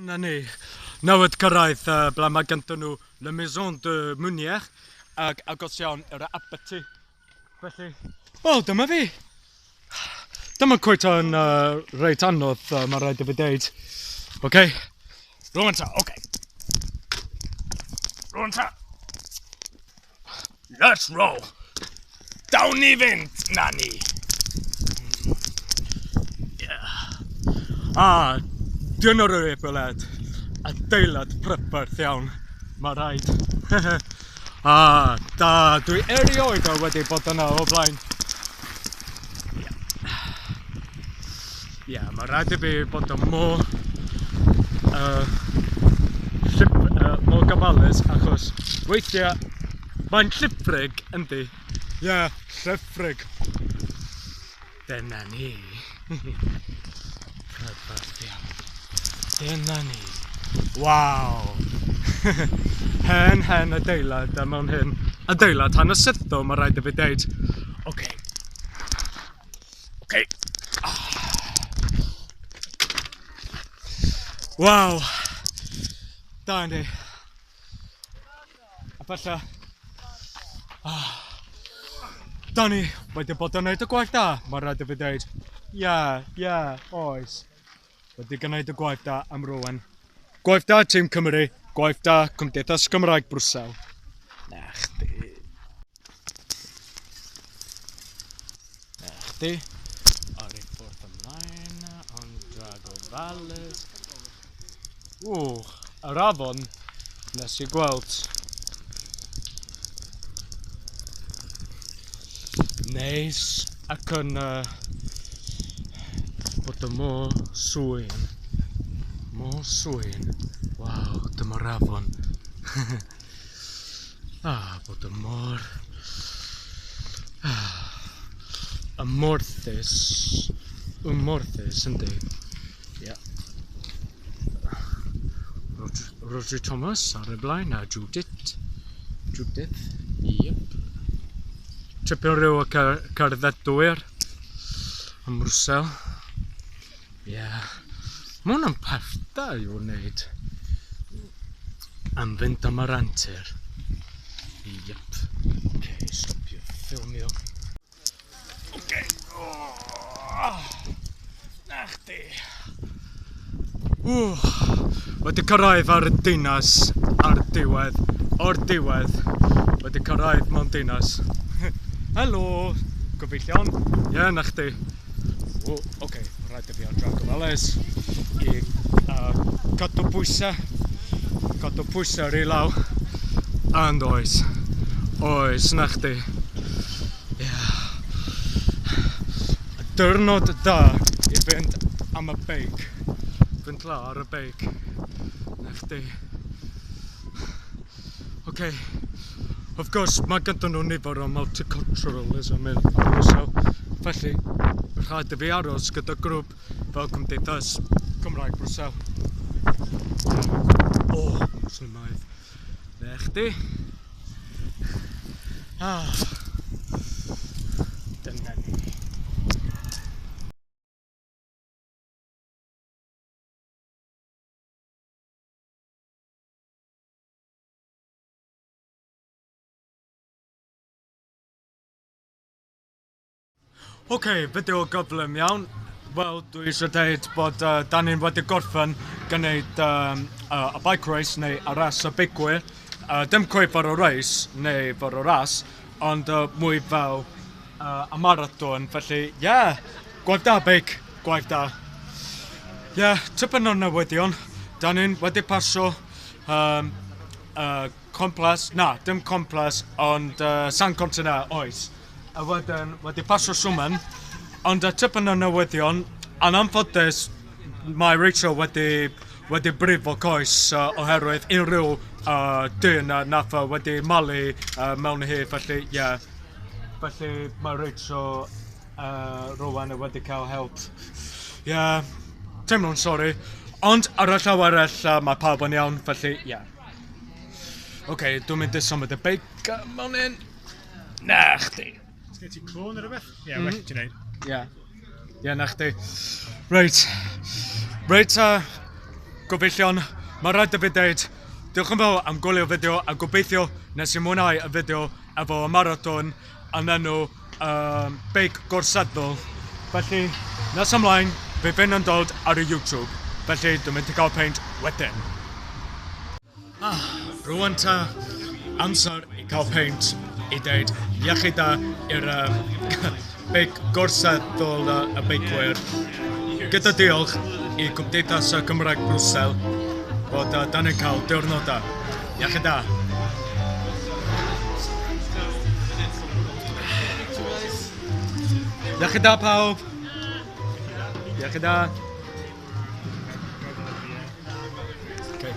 Na ni. Newydd cyrraedd uh, ble mae ganddyn nhw Le Maison de Munier ac agos iawn i'r abaty. Felly, wel, dyma fi. Dyma cweit yn uh, reit anodd, uh, mae rhaid i fi deud. Oce, okay. rwan ta, oce. Okay. Rwan ta. Let's roll. Dawn ni fynd, na ni. Yeah. Ah, dyna'r adeilad. Adeilad prydferth iawn. Mae rhaid. ah, da, dwi erioed o wedi bod yna o blaen. Ie, yeah. yeah, mae rhaid i fi bod yn mor uh, llip, uh, mor gofalus achos weithiau mae'n llithrig yndi? Ie, yeah, llithrig. Dyna ni. Prydferth iawn. Dyna ni. Waw! hen, hen adeilad a mewn hyn adeilad hanesyddol mae rhaid i fi deud. Oce. Okay. Oce. Okay. Waw! Da yndi. A falle... Ah, da ni wedi bod yn gwneud y gwaith da, mae rhaid i fi dweud. Ie, yeah, ie, yeah, oes. Wedi gwneud y gwaith da am rwan. Gwaith da, Tîm Cymru. Gwaith da, Cymdeithas Gymraeg Brwsel. Na chdi. Na chdi. Ar ei ffordd ymlaen, ond drag ofalus. Ww, yr afon nes i gweld. Neis ac yn uh, bod y mor swyn. Mor swyn. Waw, dyma'r afon. ah, bod y mor... Ah, ymorthus. Ymorthus, yndi. Ie. Rhodri Thomas ar y blaen a Judith. Judith, yep. Tipyn o ryw o cerddedwyr ym Mrwsel. Ie. Yeah. Mae hwnna'n peth da i'w wneud. Am fynd am yr antur. Yep. Okay, stopio ffilmio. Oce. Oh, na chdi. Ww, wedi cyrraedd ar y dinas ar y diwedd, o'r diwedd. Wedi cyrraedd mewn dinas. Helo, gyfeillion. Ie, yeah, na chdi. O, oce, okay, rhaid i fi ar drag ofalus i uh, cadw pwysau, cadw pwysau ar ei law. And oes, oes, na chdi. Ie. Diwrnod da i fynd am y beic. Fynd lawr ar y beic. Na chdi. Oce. Of course, mae gyda nhw nifer o multiculturalism yn Brwsel. Felly, rhaid i fi aros gyda grŵp fel Cymdeithas Cymraeg Brwsel. O, oh, Mwslimaidd. Na chdi. Ah. Dyna ni. Ok, fideo gyflym iawn. Wel, dwi eisiau dweud bod uh, da ni'n wedi gorffen gwneud um, uh, y bike race neu y ras y beicwyr. Uh, dim cweith ar y race neu fod y ras, ond uh, mwy fel uh, y marathon. Felly, ie, yeah, gwaith da beic, gwaith da. Ie, yeah, tipyn o newyddion. Da ni'n wedi pasio um, uh, Complas, na, dim Complas, ond uh, San Continent, oes. A wedyn, wedi pasio Schumann, ond y tipyn o newyddion, yn anffodus, mae Rachel wedi, wedi brifo coes uh, oherwydd unrhyw uh, dyn uh, nath uh, wedi malu uh, mewn hi, felly, ie. Yeah. Felly mae Rachel uh, rwan wedi cael help. Ie, yeah, teimlo'n sori. Ond ar y llaw arall, uh, mae pawb yn iawn, felly, ie. Yeah. Oce, okay, dwi'n mynd i symud y beic mewn un. Na chdi. Sgen ti clôn neu rhywbeth? Ie, yeah, well ti'n neud. Ie. Ie, na chdi. Reit. Reit, uh, Gobeithion, mae rhaid i fi dweud, diolch yn fawr am gwylio fideo a gobeithio nes i mwynhau y fideo efo y marathon yn enw Beic Gorseddol. Felly, nes ymlaen, fe fynd yn dod ar y YouTube. Felly, dwi'n mynd i gael peint wedyn. Ah, rwan ta, amser i cael peint i ddeud iechyd da i'r beic gorseddol y beicwyr. Gyda diolch i Cymdeithas y Cymraeg Brwsel bod da ni'n cael diwrnod da. Iechyd da. Iechyd da pawb. Iechyd da. Okay.